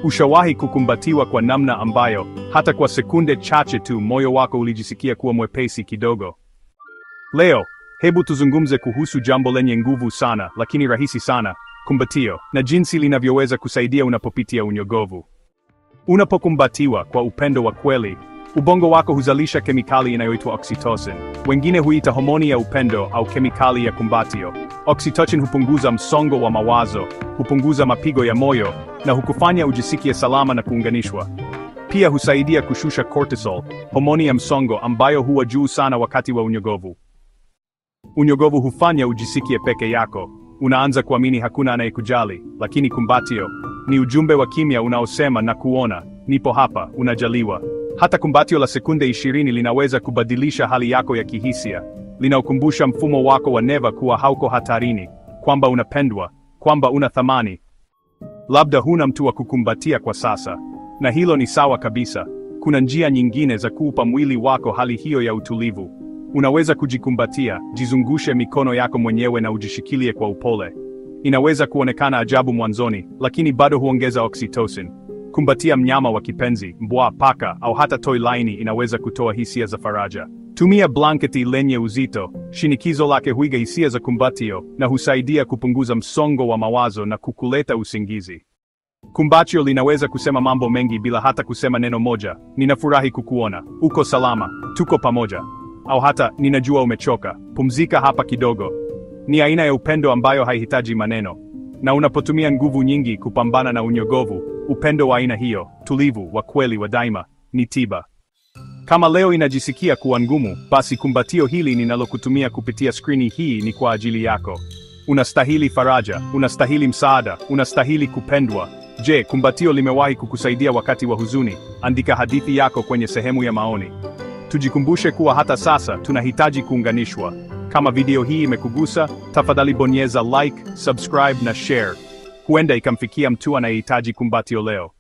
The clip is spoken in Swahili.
Ushawahi kukumbatiwa kwa namna ambayo hata kwa sekunde chache tu moyo wako ulijisikia kuwa mwepesi kidogo? Leo, hebu tuzungumze kuhusu jambo lenye nguvu sana, lakini rahisi sana, kumbatio, na jinsi linavyoweza kusaidia unapopitia unyogovu. Unapokumbatiwa kwa upendo wa kweli, ubongo wako huzalisha kemikali inayoitwa oxytocin. Wengine huita homoni ya upendo au kemikali ya kumbatio. Oxytocin hupunguza msongo wa mawazo, hupunguza mapigo ya moyo, na hukufanya ujisikie salama na kuunganishwa. Pia husaidia kushusha cortisol, homoni ya msongo ambayo huwa juu sana wakati wa unyogovu. Unyogovu hufanya ujisikie peke yako. Unaanza kuamini hakuna anayekujali, lakini kumbatio ni ujumbe wa kimya unaosema na kuona, nipo hapa, unajaliwa. Hata kumbatio la sekunde 20 linaweza kubadilisha hali yako ya kihisia. Linaukumbusha mfumo wako wa neva kuwa hauko hatarini, kwamba unapendwa, kwamba una thamani. Labda huna mtu wa kukumbatia kwa sasa, na hilo ni sawa kabisa. Kuna njia nyingine za kuupa mwili wako hali hiyo ya utulivu. Unaweza kujikumbatia, jizungushe mikono yako mwenyewe na ujishikilie kwa upole. Inaweza kuonekana ajabu mwanzoni, lakini bado huongeza oxytocin. Kumbatia mnyama wa kipenzi, mbwa, paka, au hata toy laini inaweza kutoa hisia za faraja. Tumia blanketi lenye uzito, shinikizo lake huiga hisia za kumbatio na husaidia kupunguza msongo wa mawazo na kukuleta usingizi. Kumbatio linaweza kusema mambo mengi bila hata kusema neno moja. Ninafurahi kukuona, uko salama, tuko pamoja. Au hata, ninajua umechoka, pumzika hapa kidogo. Ni aina ya upendo ambayo haihitaji maneno. Na unapotumia nguvu nyingi kupambana na unyogovu, upendo wa aina hiyo, tulivu, wa kweli, wa daima, ni tiba. Kama leo inajisikia kuwa ngumu, basi kumbatio hili ninalokutumia kupitia skrini hii ni kwa ajili yako. Unastahili faraja, unastahili msaada, unastahili kupendwa. Je, kumbatio limewahi kukusaidia wakati wa huzuni? Andika hadithi yako kwenye sehemu ya maoni. Tujikumbushe kuwa hata sasa tunahitaji kuunganishwa. Kama video hii imekugusa, tafadhali bonyeza like, subscribe na share. Huenda ikamfikia mtu anayehitaji kumbatio leo.